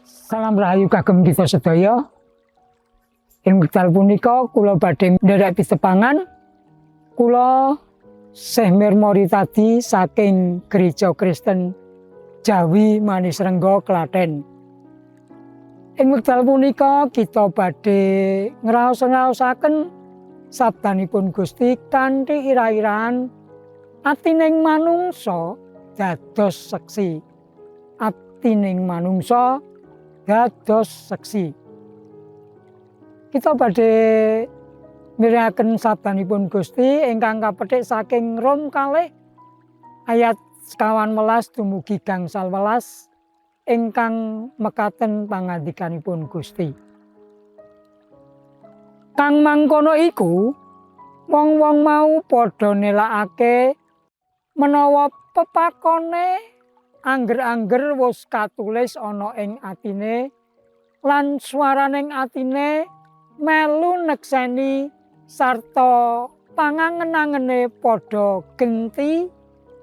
Salam rahayu kagem kita sedaya. Ing wekdal punika kula badhe nderek pitepangan. Kula Syekh Mirmori tadi saking Gereja Kristen Jawi Manisrenggo, Klaten. Ing wekdal punika kita badhe ngraos-raosaken sabdanipun Gusti kanthi ira-iraan atining manungsa dados seksi. Atining manungsa dados seksi. Kita badhe mirengaken sabdanipun Gusti ingkang kapethik saking Rom 2 ayat 19 dumugi 18 ingkang mekaten pangandikanipun Gusti. Kang mangkono iku, wong-wong mau padha nelakake menawa pepakone angger-angger wus katulis ana ing atine lan swaraning atine melu nekseni sarta pangangen-angene padha genti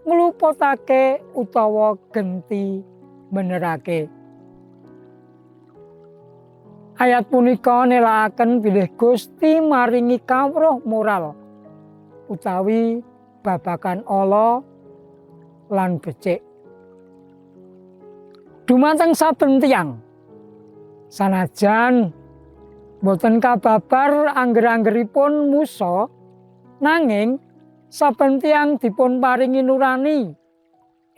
ngluputake utawa genti benerake. Ayat punika nelakaken bilih Gusti maringi kawruh moral utawi babagan ala lan becik dumateng saben tiyang. Sanajan boten kababar angger-anggeripun musa, nanging saben tiyang dipun paringi nurani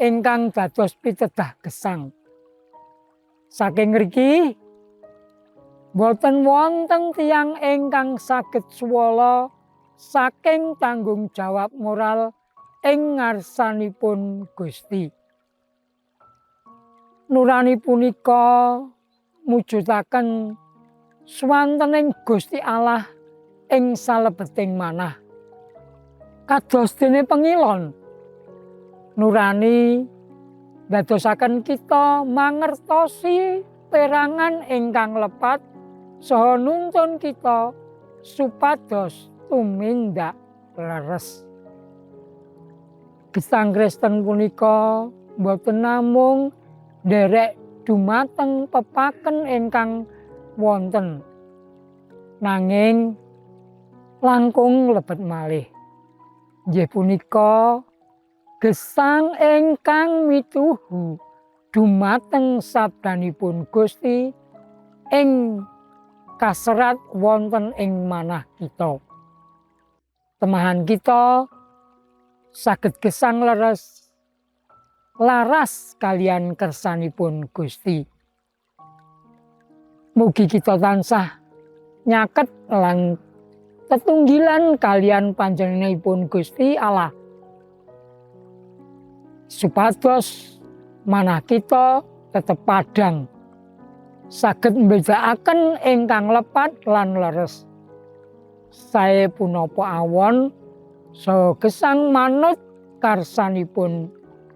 ingkang dados pitedah gesang. Saking ngriki boten wonten tiyang ingkang saged suwala saking tanggung jawab moral ing ngarsanipun Gusti. Nurani punika mujudaken swantening Gusti Allah ing salebeting manah. Kados dene pengilon, nurani ndadosaken kita mangertosi perangan ingkang lepat saha nuntun kita supados tumindak leres. Gesang Kristen punika boten namung nderek dumateng pepaken ingkang wonten, nanging langkung lebet malih. Inggih punika gesang ingkang mituhu dumateng sabdanipun Gusti ing kaserat wonten ing manah kita. Temahan kita saged gesang leres laras kaliyan kersanipun Gusti. Mugi kita tansah nyaket lan tetunggilan kaliyan panjenenganipun Gusti Allah, supados manah kita tetep padhang, saged mbedakaken ingkang lepat lan leres. Sae punapa awon saha gesang manut karsanipun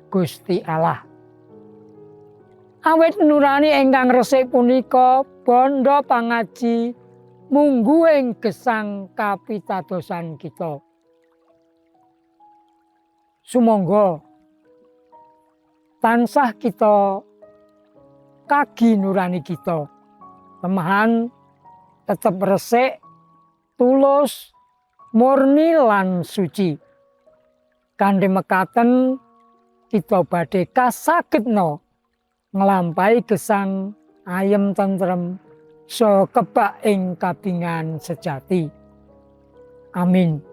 Gusti Allah. Awit nurani ingkang resik punika bandha pangaji mungguing gesang kapitadosan kita. Sumangga tansah kita kagi nurani kita. Temahan tetep resik, tulus, murni lan suci. Kanthi mekaten kita badhe kasagedna nglampahi gesang ayem tentrem saha kebak ing kabingahan sejati. Amin.